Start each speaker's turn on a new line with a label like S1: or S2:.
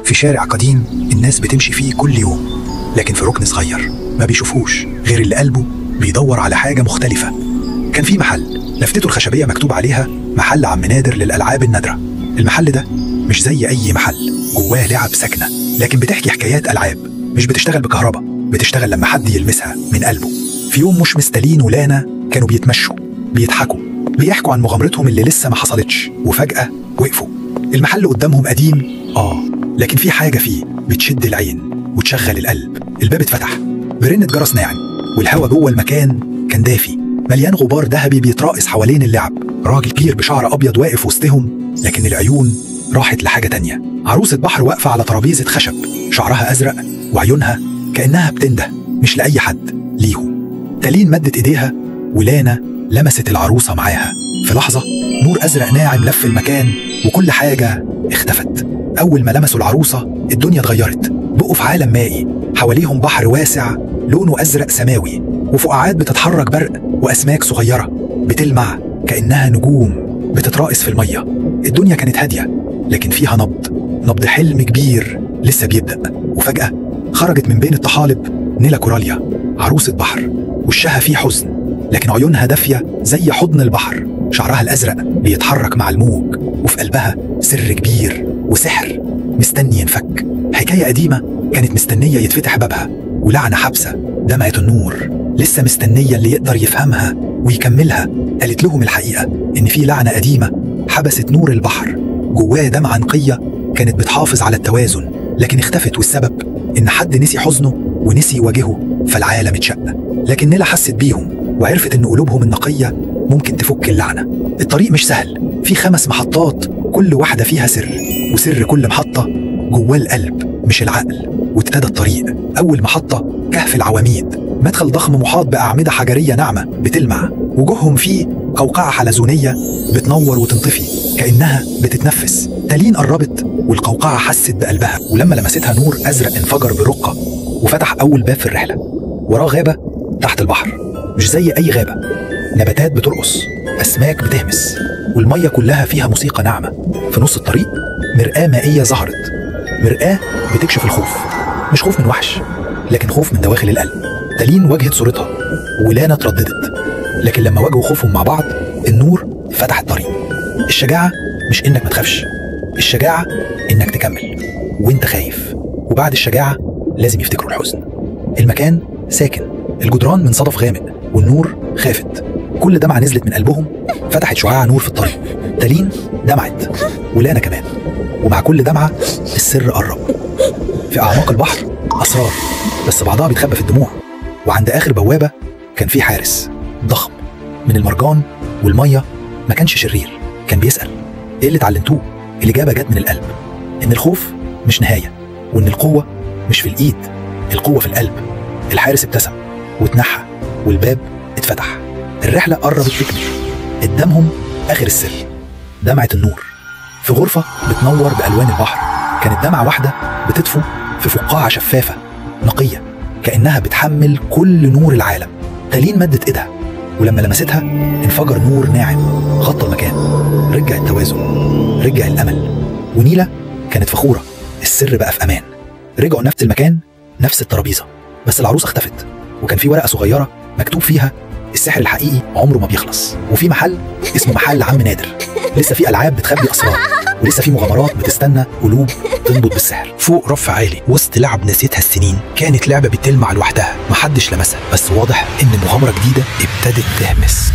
S1: في شارع قديم الناس بتمشي فيه كل يوم، لكن في ركن صغير ما بيشوفوش غير اللي قلبه بيدور على حاجة مختلفة. كان في محل لفتته الخشبية مكتوب عليها محل عم نادر للألعاب النادرة. المحل ده مش زي أي محل، جواه لعب ساكنة لكن بتحكي حكايات ألعاب، مش بتشتغل بكهرباء، بتشتغل لما حد يلمسها من قلبه. في يوم مش مستلين ولانا كانوا بيتمشوا، بيضحكوا، بيحكوا عن مغامرتهم اللي لسه ما حصلتش، وفجأة وقفوا. المحل قدامهم قديم لكن في حاجة فيه بتشد العين وتشغل القلب. الباب اتفتح برنة جرس ناعم، والهوا جوه المكان كان دافي، مليان غبار ذهبي بيتراقص حوالين اللعب. راجل كبير بشعر أبيض واقف وسطهم، لكن العيون راحت لحاجة تانية. عروسة بحر واقفة على ترابيزة خشب، شعرها أزرق وعيونها كأنها بتنده، مش لأي حد، ليهم. تالين مدت إيديها ولانا لمست العروسة معاها. في لحظة نور أزرق ناعم لف المكان وكل حاجة اختفت. أول ما لمسوا العروسة الدنيا اتغيرت، بقوا في عالم مائي، حواليهم بحر واسع لونه أزرق سماوي، وفقاعات بتتحرك برق، وأسماك صغيرة بتلمع كأنها نجوم بتتراقص في المية. الدنيا كانت هادية لكن فيها نبض، نبض حلم كبير لسه بيبدأ. وفجأة خرجت من بين الطحالب نيلا كوراليا، عروسة بحر، وشها فيه حزن لكن عيونها دافية زي حضن البحر، شعرها الأزرق بيتحرك مع الموج، وفي قلبها سر كبير وسحر مستني ينفك. حكاية قديمة كانت مستنية يتفتح بابها، ولعنة حبسة دمعة النور لسه مستنية اللي يقدر يفهمها ويكملها. قالت لهم الحقيقة إن في لعنة قديمة حبست نور البحر، جواه دمعة نقية كانت بتحافظ على التوازن، لكن اختفت، والسبب إن حد نسي حزنه ونسي يواجهه، فالعالم اتشق. لكن نيلا حست بيهم وعرفت إن قلوبهم النقية ممكن تفك اللعنة. الطريق مش سهل، في 5 محطات كل واحدة فيها سر، وسر كل محطة جواه القلب مش العقل. وابتدى الطريق. أول محطة كهف العواميد، مدخل ضخم محاط بأعمدة حجرية ناعمة بتلمع، وجوههم فيه قوقعة حلزونية بتنور وتنطفي كأنها بتتنفس. تالين قربت والقوقعة حست بقلبها، ولما لمستها نور أزرق انفجر برقة وفتح أول باب في الرحلة. وراه غابة تحت البحر، مش زي أي غابة، نباتات بترقص، أسماك بتهمس، والمية كلها فيها موسيقى ناعمة. في نص الطريق مرآة مائية ظهرت، مرآة بتكشف الخوف، مش خوف من وحش لكن خوف من دواخل القلب. تالين واجهت صورتها ولانا ترددت، لكن لما واجهوا خوفهم مع بعض النور فتح الطريق. الشجاعة مش إنك ما تخافش، الشجاعة إنك تكمل وإنت خايف. وبعد الشجاعة لازم يفتكروا الحزن. المكان ساكن، الجدران من صدف غامق والنور خافت. كل دمعة نزلت من قلبهم فتحت شعاع نور في الطريق. تالين دمعت ولانا كمان، ومع كل دمعة السر قرب. في أعماق البحر أسرار، بس بعضها بيتخبى في الدموع. وعند آخر بوابة كان في حارس ضخم من المرجان والمية، ما كانش شرير، كان بيسأل إيه اللي اتعلمتوه؟ الإجابة جت من القلب، إن الخوف مش نهاية، وإن القوة مش في الإيد، القوة في القلب. الحارس ابتسم واتنحى والباب اتفتح. الرحلة قربت تكمل. قدامهم آخر السر، دمعة النور. في غرفة بتنور بألوان البحر، كانت دمعة واحدة بتطفو في فقاعة شفافة نقية كأنها بتحمل كل نور العالم. تالين مدت إيدها ولما لمستها انفجر نور ناعم غطى المكان، رجع التوازن، رجع الأمل. ونيلة كانت فخورة، السر بقى في أمان. رجعوا نفس المكان، نفس الترابيزة، بس العروسة اختفت، وكان في ورقة صغيرة مكتوب فيها السحر الحقيقي عمره ما بيخلص. وفي محل اسمه محل عم نادر، لسه في ألعاب بتخبي أسرار، ولسه في مغامرات بتستنى قلوب تنبض بالسحر.
S2: فوق رف عالي وسط لعب نسيتها السنين، كانت لعبة بتلمع لوحدها، محدش لمسها، بس واضح إن مغامرة جديدة ابتدت تهمس.